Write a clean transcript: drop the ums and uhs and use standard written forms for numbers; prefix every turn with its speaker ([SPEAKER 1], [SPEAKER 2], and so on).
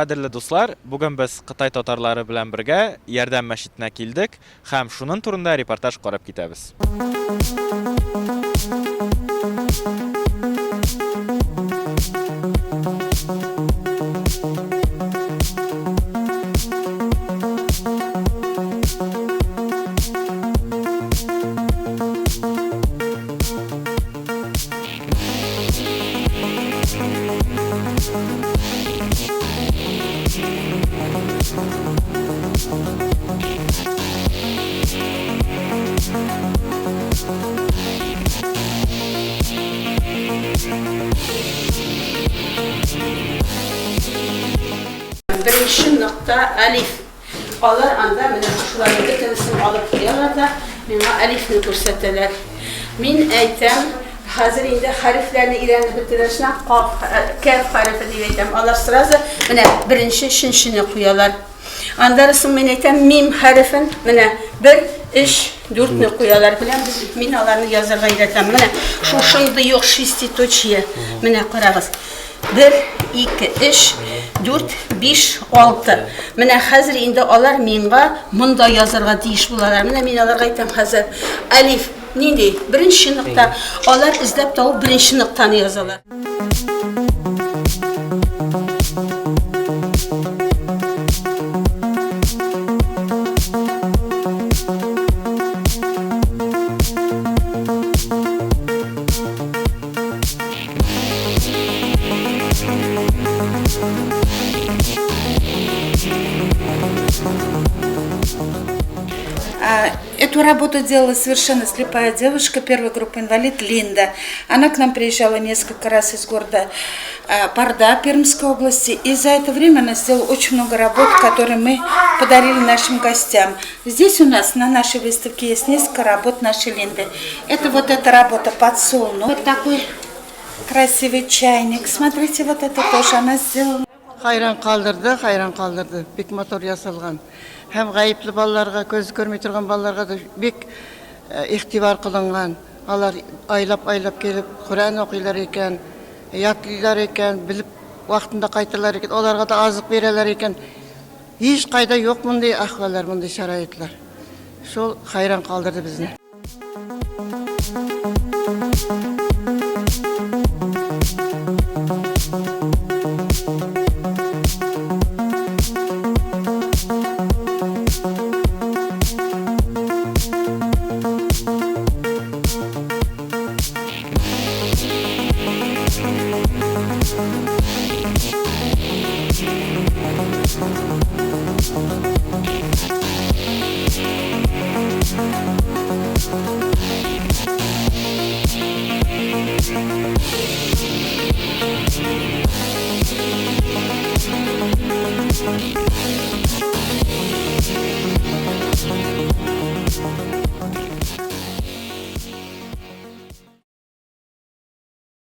[SPEAKER 1] Кадерле дуслар, бүген без Кытай татарлары белән бергә Ярдәм мәчетенә килдек һәм шунын турында репортаж карап китәбез.
[SPEAKER 2] Беренче нокта әлиф. Алар анда менә шушыларның бөтенесен алып куялар да, миңа әлифне күрсәтәләр. Мин әйтәм, хәзер инде хәрефләрне өйрәнеп бетерәсенә каф, кәф хәрефе дип әйтәм. Алар сразу менә беренче, өченчене куялар. Аннары соң мин әйтәм мим хәрефен, менә бер, өч, дүртне куялар. Беләм, мин аларны язарга өйрәтәм. Менә шушындый ук шеститочие. Менә карагыз. Бер, ике, өч, дүрт, биш, алты. Менә хәзер инде алар миңа монда язарга тиеш булалар. Менә мин аларга әйтәм хәзер. Әлиф нинди? Беренче нокта. Алар эзләп табып беренче ноктаны язалар.
[SPEAKER 3] Эту работу делала совершенно слепая девушка первой группы инвалид Линда. Она к нам приезжала несколько раз из города Парда Пермской области. И за это время она сделала очень много работ, которые мы подарили нашим гостям. Здесь у нас на нашей выставке есть несколько работ нашей Линды. Это вот эта работа подсолнух. Вот такой красивый чайник. Смотрите, вот это тоже она сделала.
[SPEAKER 4] Хайран калдырды, хайран калдырды. Бик матур ясалган. Һәм гаепле балаларга, күз күрми торган балаларга да бик игътибар кылынган. Алар айлап-айлап килеп Коръән укыйлар икән, ятлыйлар икән, белеп вакытында кайталар икән, аларга да азык бирәләр икән. Һич кайда юк мондый әхвәлләр, мондый шараитлар. Шул хайран калдырды безне.